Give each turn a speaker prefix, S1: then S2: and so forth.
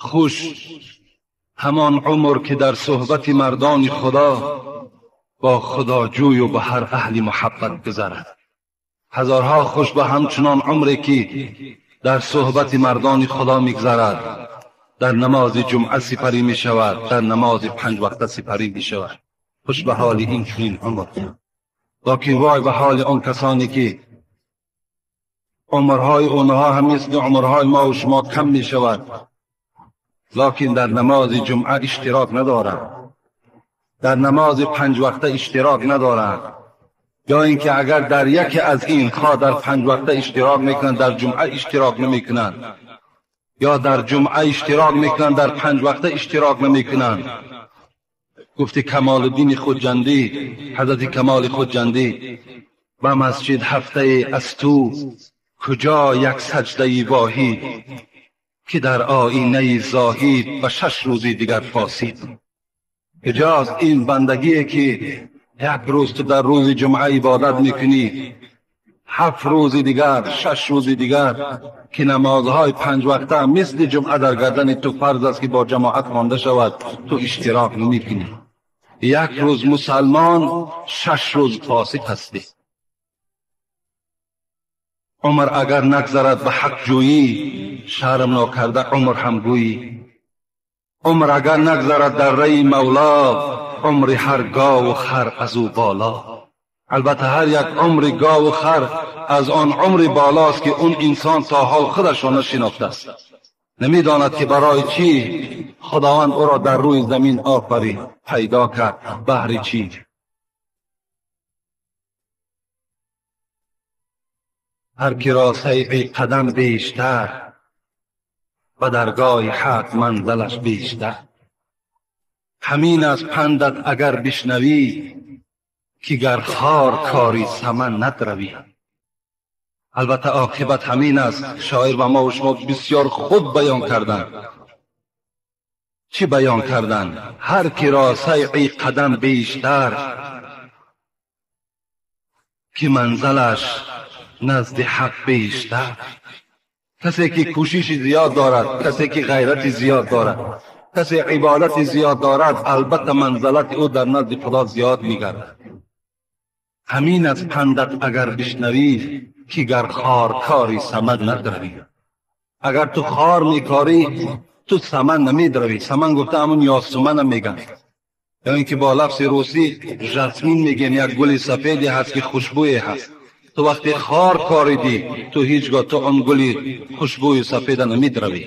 S1: Хуш ҳамон умр ки дар суҳбати мардони Худо бо худоҷӯю ба ҳар аҳли муҳаббат гузарад. Ҳазорҳо хуш ба ҳамчунон умре ки дар суҳбати мардони Худо мегузарад, дар намози ҷумъа сипарӣ мешавад, дар намози панҷ вақта сипарӣ мешавад. Хуш ба ҳоли ин чунин умр. Локин вой ба ҳоли он касоне ки умрҳои онҳо ҳам мисли умрҳои мо ва шумо кам мешавад, локин дар намози ҷумъа иштирок надоранд, дар намози панҷ вақта иштирок надоранд, ё инки агар дар яке аз инҳо дар панҷ вақта иштирок мекунанд, дар ҷумъа иштирок намекунанд, ё дар ҷумъа иштирок мекунанд, дар панҷ вақта иштирок намекунанд. Гуфти Камолиддини Хуҷандӣ, ҳазрати Камоли Хуҷандӣ: ба масҷид ҳафтае аз ту куҷо як саҷдаи воҳид, ки дар оинаи зоҳид ба 6 рӯзи дигар фосид. Куҷост ин бандагие ки як рӯз ту дар рӯзи ҷумъа ибодат мекунӣ, 7 рӯзи дигар, 6 рӯзи дигар ки намозҳои панҷ вақта мисли ҷумъа дар гардани ту фарз аст ки бо ҷамоат хонда шавад, ту иштирок намекунӣ. Як рӯз мусалмон, 6 рӯз фосиқ ҳастӣ. Умр агар нагзарад ба ҳақҷӯйӣ, шарм нокарда умр ҳам гӯйӣ. Умр агар нагзарад дар раи мавло, умри ҳар гову хар аз ӯ боло. Албатта ҳар як умри гову хар аз он умри болост ки он инсон то ҳол худашро нашинохтааст, намедонад ки барои чӣ Худованд ӯро дар рӯи замин офарид, пайдо кард, баҳри чӣ. Ҳар ки ро сайъи қадам бештар, ба даргоҳи ҳақ манзилаш бештар. Ҳамин аст пандат агар бишнавӣ, ки гар хор кори саман надравӣ. Албатта оқибат ҳамин аст. Шоир ба мо ва шумо бисёр хуб баён карданд. Чӣ баён карданд? Ҳар ки ро сайъи қадам бештар, ки манзилаш назди ҳақ бештар. Касе ки кӯшиши зиёд дорад, касе ки ғайрати зиёд дорад, касе ибодати зиёд дорад, албатта манзилати ӯ дар назди Худо зиёд мегардад. Ҳамин аст пандат агар бишнавӣ, ки гар хор кори саман надравӣ. Агар ту хор мекорӣ, ту саман намедравӣ. Саман гуфта ҳамун ёсумана меган, ё ин ки бо лафзи русӣ жасмин мегӯем, як гули сафеде ҳаст ки хушбӯе ҳаст. Ту вақте хор коридӣ, ту ҳеҷ гоҳ ту он гули хушбӯи сафеда намедравӣ.